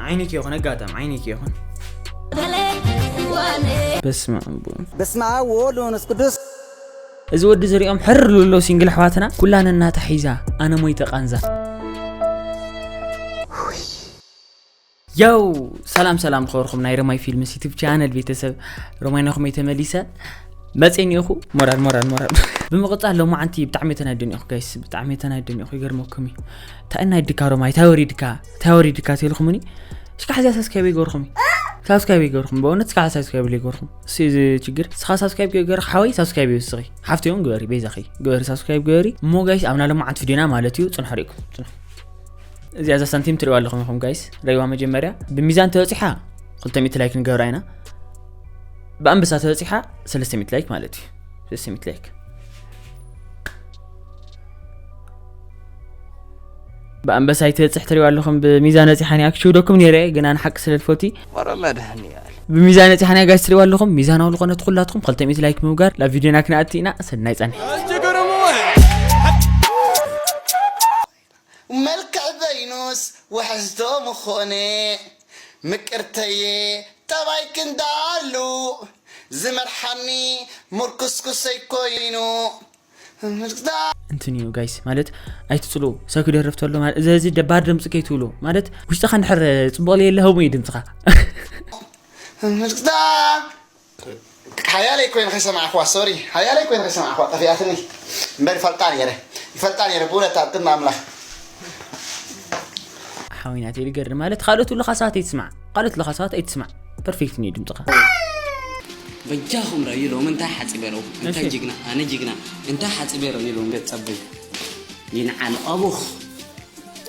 ዓይኒክ ይኹን ኣጋጣሚ ዓይኒክ ይኹን። በስመ ኣብ ወወልድ። በስመ ኣብ ወወልድ ወመንፈስ ቅዱስ። እዚ ወዲ ዝሪኦም ሕር ልብሎ ሲንግል ኣሕዋትና ኩላ ነናታ ሒዛ ኣነ ሞይተ ቃንዛ። ያው ሰላም ሰላም ዝኸበርኩም ናይ ረማይ ፊልምስ ዩቱብ ቻነል ቤተሰብ፣ ሮማይ ነኹም ተመሊሰ መፅእ እኒኦኹ። ሞራል ሞራል ሞራል። ብምቕፃል ሎማዓንቲ ብጣዕሚ ተናደኒ ኢኹ ጋይስ፣ ብጣዕሚ ተናደኒ ኢኹ። ይገርመኩም እዩ። እንታይ እናድካ ሮማይ፣ እንታይ ወሪድካ እንታይ ወሪድካ ተልኩምኒ። እስካ ሕዚያ ሳብስክራይብ ይገርኹም፣ ሳብስክራይብ ይገርኹም፣ በእውነት እስካ ሳብስክራይብ ይገርኹም። እሱ እዚ ችግር እስኻ ሳብስክራይብ ገር ሓወይ ሳብስክራይብ ይወስኺ፣ ሓፍቲ እውን ግበሪ፣ ቤዛኺ ግበሪ፣ ሳብስክራይብ ግበሪ። እሞ ጋይስ ኣብና ሎማዓንቲ ቪድዮና ማለት እዩ። ፅንሑ ሪእኩም ፅንሑ። እዚኣ እዛ ሳንቲም ትሪእዋ ኣለኹም ኢኹም ጋይስ፣ ረይዋ መጀመርያ ብሚዛን ተበፂሓ ክልተ ሚእቲ ላይክ ንገብራ ኢና። ብኣንበሳ ተበፂሓ ሰለስተ ሚእቲ ላይክ ማለት እዩ። ሰለስተ ሚእቲ ላይክ ብኣንበሳ ይትበፅሕ ትሪእዋ ኣለኹም። ብሚዛን በፂሓ እኒኣ ክሽውደኩም ነይረ እየ፣ ግና ንሓቂ ስለ ዝፈቲ ወረ መድህን ያል ብሚዛን በፂሓ እኒኣ ጋይስ ትሪእዋ ኣለኹም። ሚዛናዊ ዝኾነት ኩላትኩም ክልተ ሚእቲ ላይክ ምውጋር ናብ ቪድዮና ክንኣቲ ኢና። ሰናይ ፃንሒ። መልክዕ በይኑስ ውሕዝቶ ምኾነ ምቅርተየ ጠባይክ እንዳሉ ዝመርሓኒ ሙርኩስኩሰይ ኮይኑ እንትን እዩ ጋይስ ማለት ኣይትፅሉ። ሰብ ክደርፍ ተሎ ማለት እዚ እዚ ደባር ድምፂ ከይትብሉ ማለት ውሽጥኻ እንድሕር ፅቡቕ ለየለ ህሙ እዩ ድምፅኻ። ሓያለይ ኮይነ ከይሰማዕኽዋ ሶሪ ሓያለይ ኮይነ ከይሰማዕኽዋ ጠፊኣትኒ እምበር ይፈልጣ ነይረ ይፈልጣ ነይረ ብእውነት ኣብ ቅድሚ ኣምላኽ ሓዊና ቴሌገር ማለት ካልኦት ለኻ ሰባት ኣይትስማዕ፣ ካልኦት ለኻ ሰባት ኣይትስማዕ። ፐርፌክት እዩ ድምፅኻ። በጃኹም ረዩ ሎም እንታይ ሓፂበ ረው እንታይ ጅግና ኣነ ጅግና እንታይ ሓፂበ ረዩ ሎም ገፀበይ ይንዓል ኣቡኽ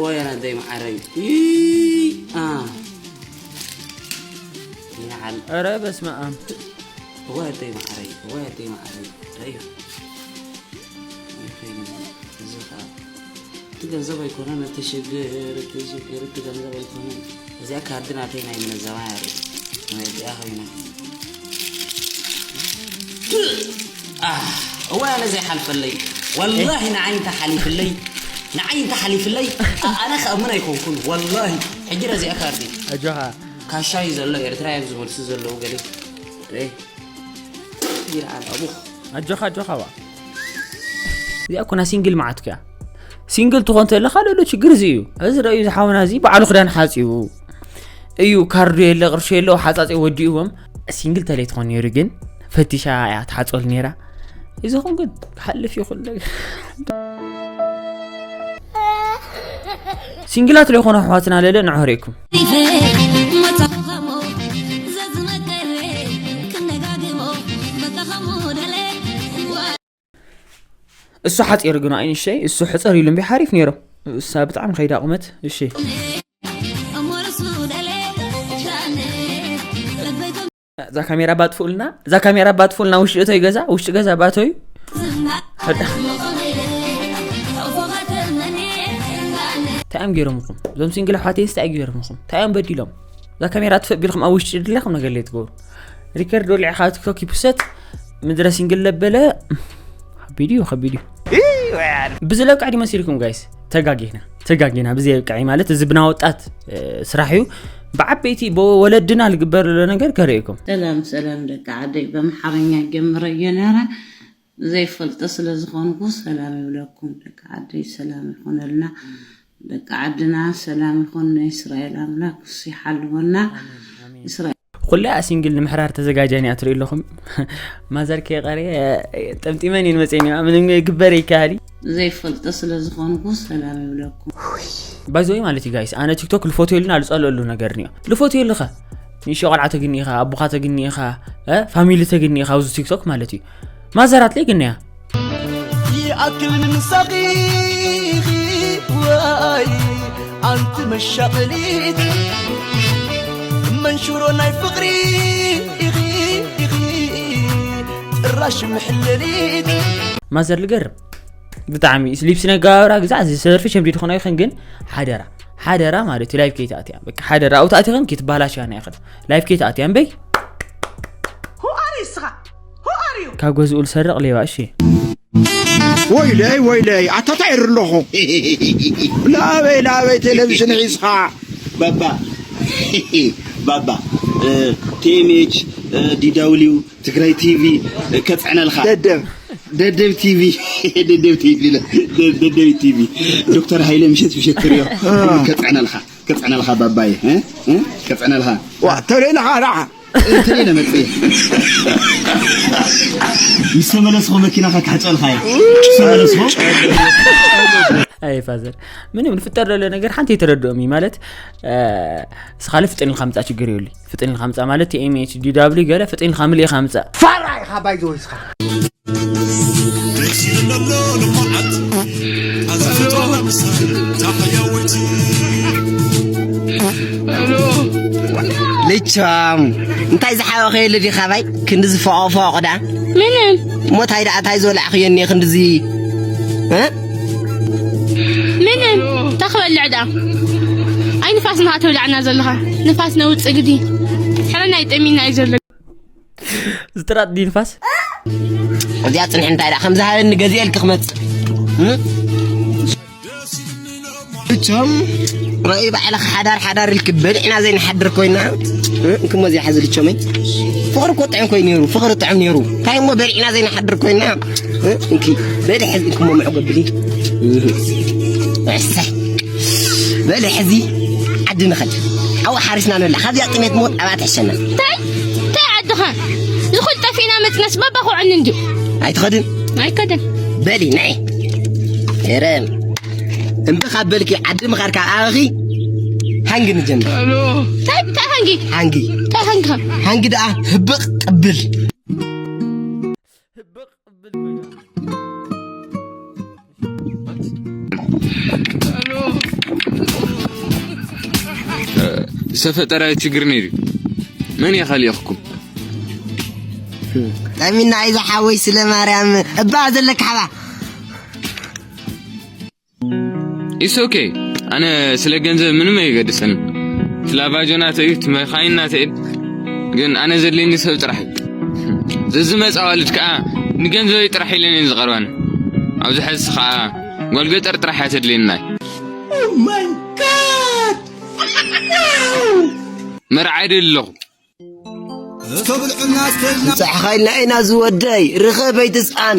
ወይ ኣደይ መዓረይ ይንዓል ኧረ በስመ ኣብ ወይ ኣደይ መዓረይ ወይ ኣደይ መዓረይ ረዩ እቲ ገንዘብ ኣይኮነን እቲ ሽግር እቲ ሽግር እቲ ገንዘብ ኣይኮነን። እዚኣ ካርዲ ናተይ ናይ መነዘማ ያረ ናይ እዚኣ ኮይና እዋ ኣነ ዘይሓልፈለይ ወላሂ ንዓይ እንተ ሓሊፍለይ ንዓይ እንተ ሓሊፍለይ ኣነ ክኣምን ኣይኮንኩን ወላሂ ሕጂ ረዚኣ ካርዲ ኣጆኻ ካሻ እዩ ዘሎ ኤርትራ እዮም ዝመልሱ ዘለዉ ገለ ይርዓል ኣቡኽ ኣጆኻ ኣጆኻ ዋ እዚኣ ኮና ሲንግል መዓት ክያ ሲንግል ትኾን ተለኻ ለሎ ችግር እዚ እዩ እዚ ረእዩ ዝሓውና እዚ በዓሉ ክዳን ሓፂቡ እዩ ካርዱ የለ ቅርሹ የለ ሓፃፂ ወዲእዎም ሲንግል ተለይ ትኾን ነይሩ ግን ፈቲሻ እያ ትሓፀሉ ነይራ እዚ ኹን ግን ክሓልፍ ይኽእል ነገር ሲንግላት ለይኾነ ኣሕዋትና ለለ ንዕሆ ርእኩም እሱ ሓፂሩ ግን ኣይንሸይ እሱ ሕፀር ኢሉ እምቢ ሓሪፍ ነይሩ እሳ ብጣዕሚ ከይዳ ቁመት እሺ እዛ ካሜራ ባጥፍኡልና እዛ ካሜራ ባጥፍኡልና ውሽጢ እቶይ ገዛ ውሽጢ ገዛ ባቶዩ እንታይ እዮም ገይሮምኹም እዞም ሲንግል ኣሕዋተይስ እንታይ ገይሮምኹም እንታይ እዮም በዲሎም እዛ ካሜራ ትፈእ ቢልኩም ኣብ ውሽጢ ድለኹም ነገር ለይ ትገብሩ ሪከርድ ወሊዕኻ ቲክቶክ ይፕሰት ምድረ ሲንግል ለበለ ከቢድ እዩ ከቢድ እዩ ብዝለብቅዕ ዲመሲልኩም ጋይስ ተጋጊና ተጋጊና ብዘይ ብቅዐይ ማለት እዚ ብና ወጣት ስራሕ እዩ ብዓበይቲ ብወለድና ዝግበር ዘሎ ነገር ከርእየኩም ሰላም ሰላም ደቂ ዓደይ በምሓርኛ ጀምረዮ ነረ ዘይፈልጦ ስለ ዝኾንኩ ሰላም ይብለኩም ደቂ ዓደይ ሰላም ይኾነልና ደቂ ዓድና ሰላም ይኹን ናይ እስራኤል ኣምላክ እሱ ይሓልወና እስራኤል ኩለያ ሲንግል ንምሕራር ተዘጋጃኒ ኣትሪኡ ኣለኹም ማዘር ከየቐርየ ጠምጢመን እየን መፅአኒ ምንም ግበር ይከሃል እዩ ዘይፈልጦ ስለ ዝኾንኩ ሰላም ይብለኩም ባይዘወይ ማለት እዩ ጋይስ ኣነ ቲክቶክ ልፎትየሉን ኣልፀልአሉ ነገር እኒኦ ልፎትየሉኸ ንእሽቶ ቆልዓ ተግኒ ኢኻ ኣቦኻ ተግኒ ኢኻ ፋሚሊ ተግኒ ኢኻ ኣብዚ ቲክቶክ ማለት እዩ ማዘራት ለይ ግነያ ይኣክል ንምሳኺ ወይ ኣንቲ መሻቐሊት መንሽሮ ናይ ፍቕሪ ኢኺ ኢኺ ጥራሽ ምሕለሊት ማዘር ልገርም ብጣዕሚ ሊፕሲን ኣገባብራ ግዛዕ ዝሰርፊ ሸምዲ ድኾነ ይኽን ግን ሓደራ ሓደራ ማለት እዩ ላይፍ ከይትኣትያ በቃ ሓደራ ኣብኡ ተኣቲኽን ከይትባላሽያ ናይ ይኽን ላይፍ ከይትኣትያ እምበይ ሁኣሪ እስኻ ሁኣሪዩ ካብ ገዝኡ ዝሰርቕ ሌባ እሺ ወይለይ ወይለይ ኣታታዒር ኣለኹ ላበይ ላበይ ቴሌቪዥን ሒዝኻ ባባ ባባ፣ ቲኤምኤች፣ ዲዳብሊው፣ ትግራይ ቲቪ፣ ከፅዕነልካ። ደደብ፣ ደደብ ቲቪ፣ ደደብ ቲቪ፣ ደደብ ቲቪ፣ ዶክተር ሃይለ ምሸት ምሸት ትሪኦ። ከፅዕነልካ፣ ከፅዕነልካ ባባየ፣ ከፅዕነልካ። ዋ ተለይና ሓራ። ተለይና መፅእ። ምስ ተመለስኹ መኪናኻ ክሕፀልካ እየ። ምስ ተመለስኹ። ኣይ ፋዘር፣ ምንም ዝፍጠር ዘሎ ነገር ሓንቲ ኣይተረድኦም እዩ ማለት። እስኻለ ፍጥን ኢልካ ምፃእ ችግር የብሉ። ፍጥን ኢልካ ምፃእ ማለት ቲኤምኤች፣ ዲዳብሊው ገለ ፍጥን ኢልካ ምልእኻ ምፃእ። ፋራ ኢኻ ባይዘወይ እስኻ። ልቻም እንታይ ዝሓወኸ የለ ዲኻ ባይ ክንዲ ዝፈቆፈቕ ዳ ምንም እሞ ታይ ደኣ ታይ ዝበላዕኽዮ እኒኦ ክንድዚ እ? ምንም እንታይ ክበልዕ ደኣ ኣይ ንፋስ ንኻ ተብላዕና ዘለኻ ንፋስ ነውፅእ ግዲ ሕረና ይጠሚና እዩ ዘሎ ዝጥራጥ ድዩ ንፋስ እዚኣ ፅንሒ እንታይ ደኣ ከም ዝሃበኒ ገዚኤልኪ ክመፅእ እ? እቶም ራእይ ባዕልኻ ሓዳር ሓዳር ኢልክ በሊዕና ዘይንሓድር ኮይና እ? እንክሞ እዚኣ ሓዚ ልቸመይ ፍቕሪ እኮ ጥዑም ኮይኑ ነይሩ ፍቕሪ ጥዑም ነይሩ እንታይ እሞ በሊዕና ዘይንሓድር ኮይና እ? እንኪ በሊ ሕዚ እንክሞ ምዕጎ ብሊ እህ። እሰይ በሊ ሕዚ ዓዲ ንኸድ ኣብኡ ሓሪስና ንብላ ካብዚኣ ጥሜት ሞት ኣብኣ ትሕሸና እንታይ እንታይ ዓድኻ ዝኹል ጠፊእና መፅናስ ባባ ኮዕኒ እንድዩ ኣይትኸድን ኣይከድን በሊ ናይ ኤረ እምቢ ካብ በልኪ ዓዲ ምኻድ ካብ ኣበኺ ሃንጊ ንጀምር እንታይ እንታይ ሃንጊ ሃንጊ እንታይ ሃንጊ ሃንጊ ደኣ ህብቕ ቅብል ህብቕ ቅብል ኮይና ዝተፈጠረ ችግር ነይሩ መን እየ ካሊእኽኩም ጠሚና ኣይዛ ሓወይ ስለ ማርያም እባ ዘለካ ሓባ It's okay ኣነ ስለ ገንዘብ ምንም ኣይገድሰን እቲ ላቫጆ ናተይ እዩ እቲ መካይን ናተይ ግን ኣነ ዘድልየኒ ሰብ ጥራሕ እዩ ዘዝመፅ ኣዋልድ ከዓ ንገንዘበይ ጥራሕ ኢለን እየን ዝቐርባኒ ኣብዚ ሕዚ ከዓ ጓል ገጠር ጥራሕ እያ ተድልየና መርዓ ይደሊ ኣለኹ ብፅሕኻ ኢልና ኢና ዝወደይ ርኸበይ ትስኣን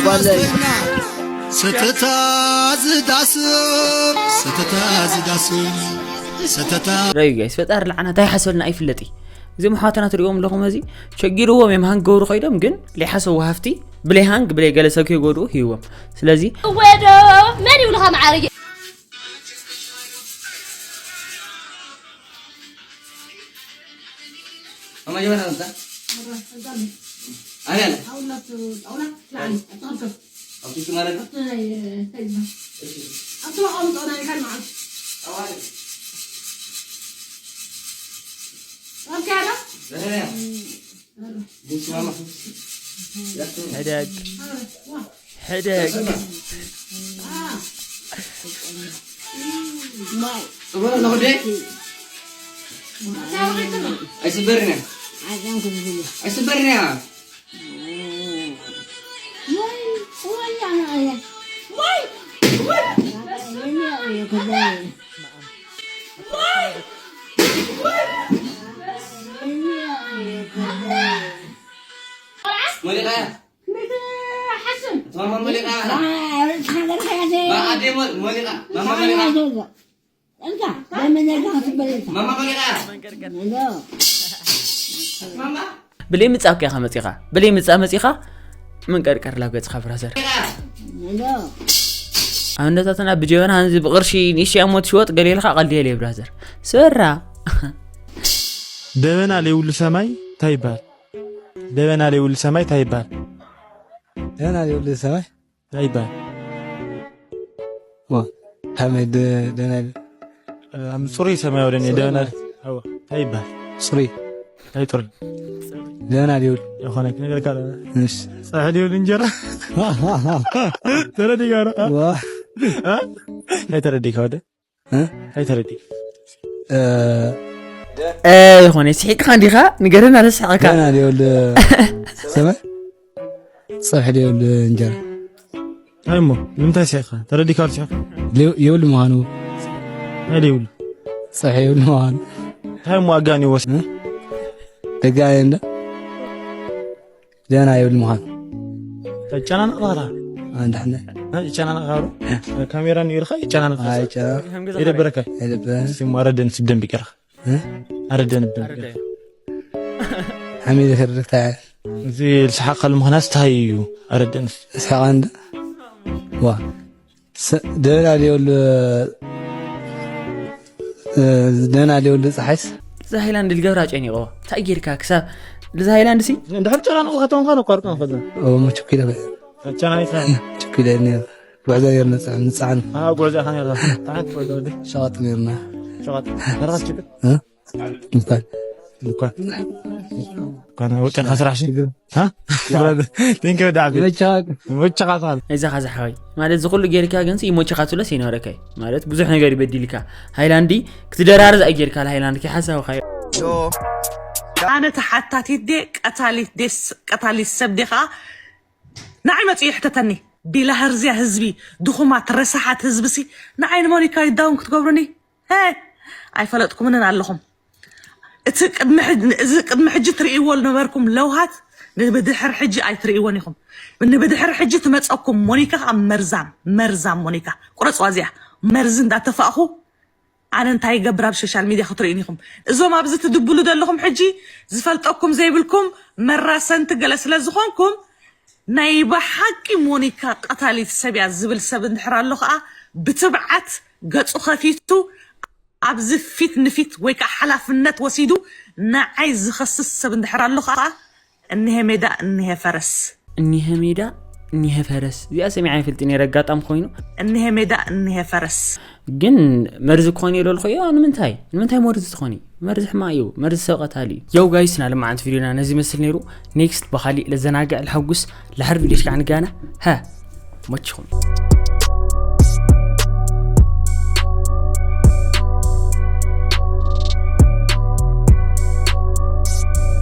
ጓለይ ሰተታ ዝዳስም ሰተታ ዝዳስም ሰተታ ረዩ ጋይስ ፈጣሪ ለዓና እንታይ ሓሰብልና ኣይፍለጥ እዩ እዞም ኣሕዋትና ትሪእዎም ኣለኹም እዚ ሸጊርዎም እዮም ሃንግ ገብሩ ኮይዶም ግን ለይሓሰቡ ሃፍቲ ብለይ ሃንግ ብለይ ገለ ሰብ ከይጎድኡ ሂዎም ስለዚ ወዶ መን ይብልኻ መዓረጊ Ama yo no está. Ariana. Aún no tu, aún no, claro, entonces. Aunque tú no eres. Aún no, aún no, aún no. Aún no. Aún no. ሕደግ ሕደግ ኣይስበርንያ ኣይስበርንያ ሞሊቃ እያ። ማማ ሞሊቃ እያ። ማ ኣደ ሞ- ሞሊቃ ማማ ሞሊቃ ማማ ሞሊቃ እያ። ማማ ብለይ ምጻእ እኮ ኢኻ መጺኻ ብለይ ምጻእ መጺኻ መንቀርቀር ላብ ገጽኻ ብራዘር ኣብነታትና ብጀበና ሃንዚ ብቕርሺ ንእሽተይ እሞ ትሽወጥ ገለ ኢልካ ቀልዲ የለ ብራዘር ስራ ደበና ለይብሉ ሰማይ እንታይ ይበሃል? ደበና ለይብሉ ሰማይ እንታይ ይበሃል? ደበና ለይብሉ ሰማይ እንታይ ይበሃል? ዋ፣ ከመይ ደ- ደበና ይብል? ኣብ ጽሩይ ሰማይ ወደ እኔ ደበና ኣዎ፣ እንታይ ይበሃል? ጽሩይ እንታይ ጥሩይ ደበና ለይብሉ ዝኾነ ክነገርካ ኣለና። እሺ። ፀብሒ ለይብሉ እንጀራ ተረዲጋ ነው። ዋ። እንታይ ተረዲካ ወደ? እ? ኣይተረዲ ዝኾነ ስሒቅኻ እንዲኻ ንገረና ለስሓቕካ ገና ሊወል ሰመ ፀብሒ ሊወል እንጀራ እንታይ እሞ ንምንታይ ስሒቕኻ ተረዲካ ልስሒቕካ የውል ምዃኑ ናይ ሊውል صحيح المهان. እንታይ እሞ ኣጋንይዎ? ደጋይ እንደ ደህና ይብል ምዃን ተጨናነቕ ኸላ ኣንዳሕነ ይጨናነቕ ኸሉ ካሜራ ንይርኻ ይጨናነቕ ኣይጨና የደበረካ የለበን ሲሞ ኣረደን ስደም ቢቀርኻ እ? ኣረደን ብደም ቢቀርኻ ሓሚድ ከርድክታ እዚ ዝስሓቀሉ ምኽንያት እንታይ እዩ? ኣረደን እስሓቕ እንደ ዋ ስ- ደህና ሊዮሉ ደህና ሊዮሉ ፀሓይስ እዚ ሃይላንድ ልገብራ ጨኒቕዎ እንታይ ጌርካ ክሳብ እዚ ሃይላንድ ሲ እንድሕር ጨናነቕ ከተንኳ ነቋርጦ ንኸደ ኦሞ ችኩለ ጨናኒኻ ችኩለ እኒኦ ጉዕዞ ነይርና ንፅዕ ንፅዓን ጉዕዞ ኢኻ ነርካ ጣዕን ትፈልዶ ወዲ ሸቐጥ ነይርና ሸቐጥ ነርካ ትሽክር እንታይ እኳ እኳ ወጨኻ ስራሕ ሽግር ቴንኪ ወዲ ዓቢ መቻቅ ወጨኻ ትኻል ናይዛ ኻዛ ሓወይ ማለት እዚ ኩሉ ጌርካ ግን ይሞቸኻ ትብለስ ይነበረካይ ማለት ብዙሕ ነገር ይበዲልካ ሃይላንዲ ክትደራርዝ ኣይጌርካ ሃይላንድ ከይሓሳብካዮ ኣነ ተሓታቲት ደ ቀታሊት ደስ ቀታሊት ሰብ ዲኻ ንዓይ መፅኡ ይሕተተኒ ቢላ ህርዝያ ህዝቢ ድኹማት ረሳሓት ህዝቢ ሲ ንዓይ ንሞኒካ ይዳውን ክትገብሩኒ ሄ ኣይፈለጥኩምንን ኣለኹም እቲ ቅድሚ ሕጂ- እዚ ቅድሚ ሕጂ ትርእይዎ ዝነበርኩም ለውሃት ንብድሕር ሕጂ ኣይትርእይዎን ኢኹም ንብድሕር ሕጂ ትመፀኩም ሞኒካ ከዓ መርዛም መርዛም ሞኒካ ቁረፅዋ እዚኣ መርዚ እንዳተፋእኹ ኣነ እንታይ ይገብር ኣብ ሶሻል ሚድያ ክትርእዩን ኢኹም እዞም ኣብዚ ትድብሉ ዘለኹም ሕጂ ዝፈልጠኩም ዘይብልኩም መራሰንቲ ገለ ስለ ዝኾንኩም ናይ ብሓቂ ሞኒካ ቀታሊት ሰብ እያ ዝብል ሰብ እንድሕር ኣሎ ከዓ ብትብዓት ገፁ ከፊቱ ኣብዚ ፊት ንፊት ወይ ከዓ ሓላፍነት ወሲዱ ንዓይ ዝኸስስ ሰብ እንድሕር ኣሎ ከዓ እኒሀ ሜዳ እኒሀ ፈረስ እኒሀ ሜዳ እኒሀ ፈረስ እዚኣ ሰሚዓ ይፈልጥ ነይረ ኣጋጣሚ ኮይኑ እኒሀ ሜዳ እኒሀ ፈረስ ግን መርዚ ክኾን የለልኮዮ ንምንታይ ንምንታይ መርዚ ትኾኒ መርዚ ሕማ እዩ መርዚ ሰብ ቀታሊ እዩ የው ጋይስ ናለማዓንቲ ቪዲዮና ነዚ ይመስል ነይሩ ኔክስት ብካሊእ ለዘናግዕ ለሐጉስ ለሕር ቪዲዮስ ከዓ ንጋና ሃ መችኹም